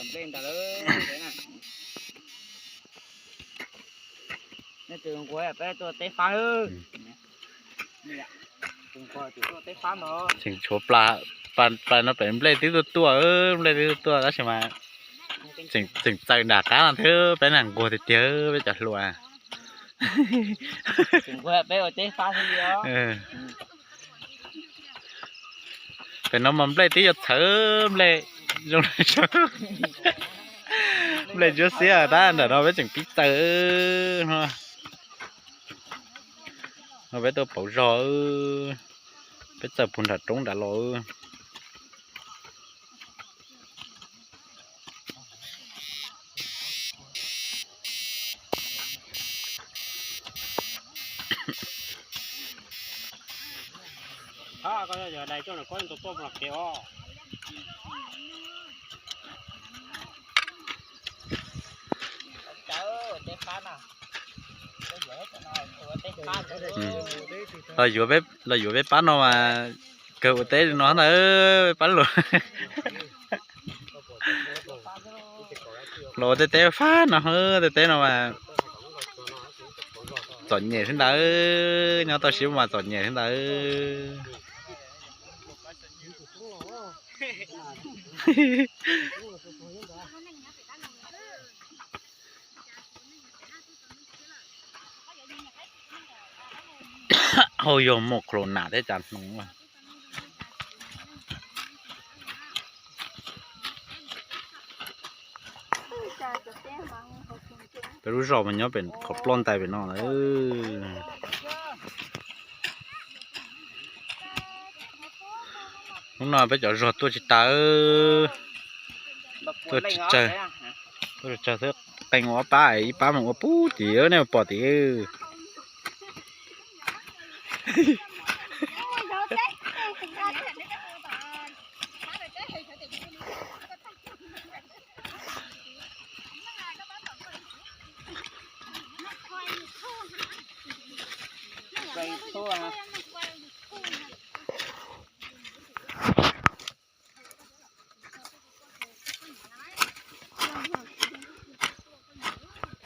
nplej ntawd. Nej tus nquag peb tuaj teb fab. Tseem tshuav plas, plas no pem nplej twb tuaj tuaj, nplej twb tuaj tuaj tab sis mas tseem txaws nram qab no thiab peb na nquag tiag tiag peb cov hluas. Pem no mas nplej twb yuav txhawv, nplej zoo, nplej ntsuab xiab tab nram no peb tseem pib txaws no. Peb tuaj pauv zog, peb txaws puag nram roob nrad los. Los yuav peb pab no mas kawg ua teb no ntag, pab luag. Los ua tej teb fab no, tej teb no mas txom nyem xwb ntawd, nyob toj siab mas txom nyem xwb ntawd. Hauj yog muaj corona thiab cas hnoos. Peb lub zos mas nyob pem qhov ploj ntais pem no lawm. Hnub no peb cov zog tuaj tsis tas, tuaj tsis tsawg, tuaj tsis tsawg xwb, qee ua ob pab, ib pab mus ua pub tim nej pom tim.